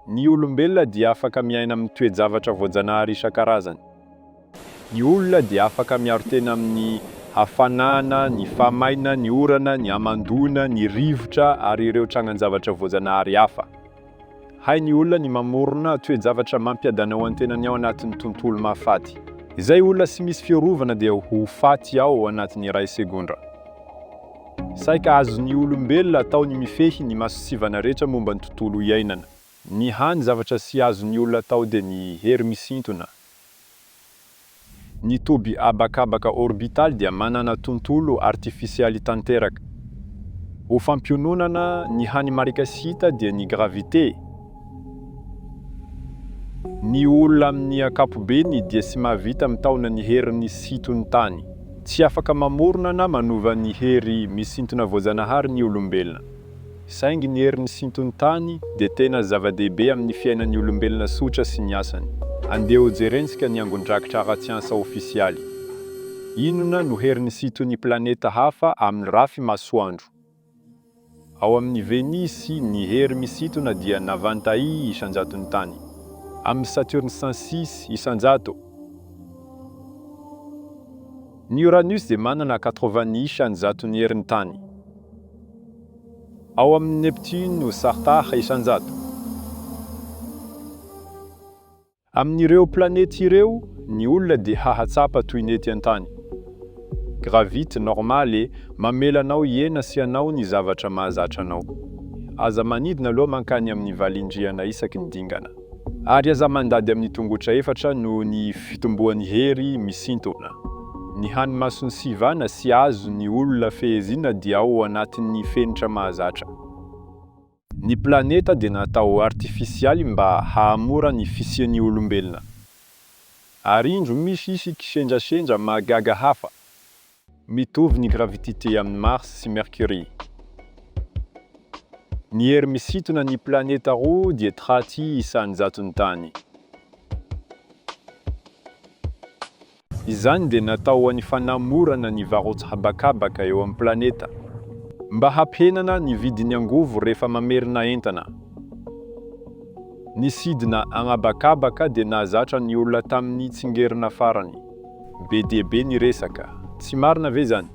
Ny olombelona dia afaka miaina amin'ny toe-javatra voajanahary isan-karazany. Ny olona dia afaka miaro tena amin'ny hafanana, ny fahamaina, ny orana, ny hamandoana, ny rivotra ary ireo trangan-javatra voajanahary hafa. Hain'ny olona ny mamorona toe-javatra mampiadana ho antenany ao anatin'ny tontolo mahafaty. Izay olona sy misy fiarovana dia ho faty ao anatin'ny iray segondra. Saika azon'ny olombelona atao ny mifehy ny masontsivana rehetra momba ny tontolo iainana. Ny hany zavatra tsy azon'ny olona atao dia ny hery misintona. Ny toby habakabaka orbitaly dia manana tontolo artifisialy tanteraka. Ho fampiononana, ny hany marika sy hita dia ny gravite. Ny olona amin'ny ankapobeny dia tsy mahavita mitaona ny herin'ny sinton'ny tany. Tsy afaka mamorona na manova ny hery misintona voajanahary ny olombelona. Saingy ny herin'ny sinton'ny tany dia tena zava-dehibe amin'ny fiainan'ny olombelona tsotra sy ny asany. Andeha hojerentsika ny angon-drakitra ara-tsiansa ofisialy. Inona no herin'ny sinton'ny planeta hafa amin'ny rafi-masoandro? Ao amin'ny Venisy, ny hery misintona dia navantahy isan-jaton'ny tany. Amin'ny Saturne 106 isan-jato. Ny Uranus dia manana 80 isan-jaton'ny herin'ny tany. Ao amin'ny Neptune, Sartah isan-jato. Amin'ireo planety ireo, ny olona dia hahatsapa toy ny ety an-tany. Gravite normale, mamela anao hiena sy hanao ny zavatra mahazatra anao. Aza manidina aloha mankany amin'ny valin-drihana isaky ny dingana. Ary aza mandady amin'ny tongotra efatra noho ny fitomboan'ny hery misintona. Ny hany mason'ny sivana sy azon'ny olona fehezina dia ao anatin'ny fenitra mahazatra. Ny planeta dia natao artifisialy mba hahamora ny fisian'ny olombelona. Ary indro misy isy kisendrasendra mahagaga hafa. Mitovy ny gravitite amin'i Mars sy Mercury. Ny hery misintona ny planeta roa dia traty isan-jaton'ny tany. Izany dia natao ho an'ny fanamorana ny varotra habakabaka eo amin'ny planeta, mba hampihenana ny vidin'ny angovo rehefa mamerina entana. Ny sidina an'habakabaka dia nahazatra ny olona tamin'ny tsingerina farany. Be dia be ny resaka. Tsy marina ve izany?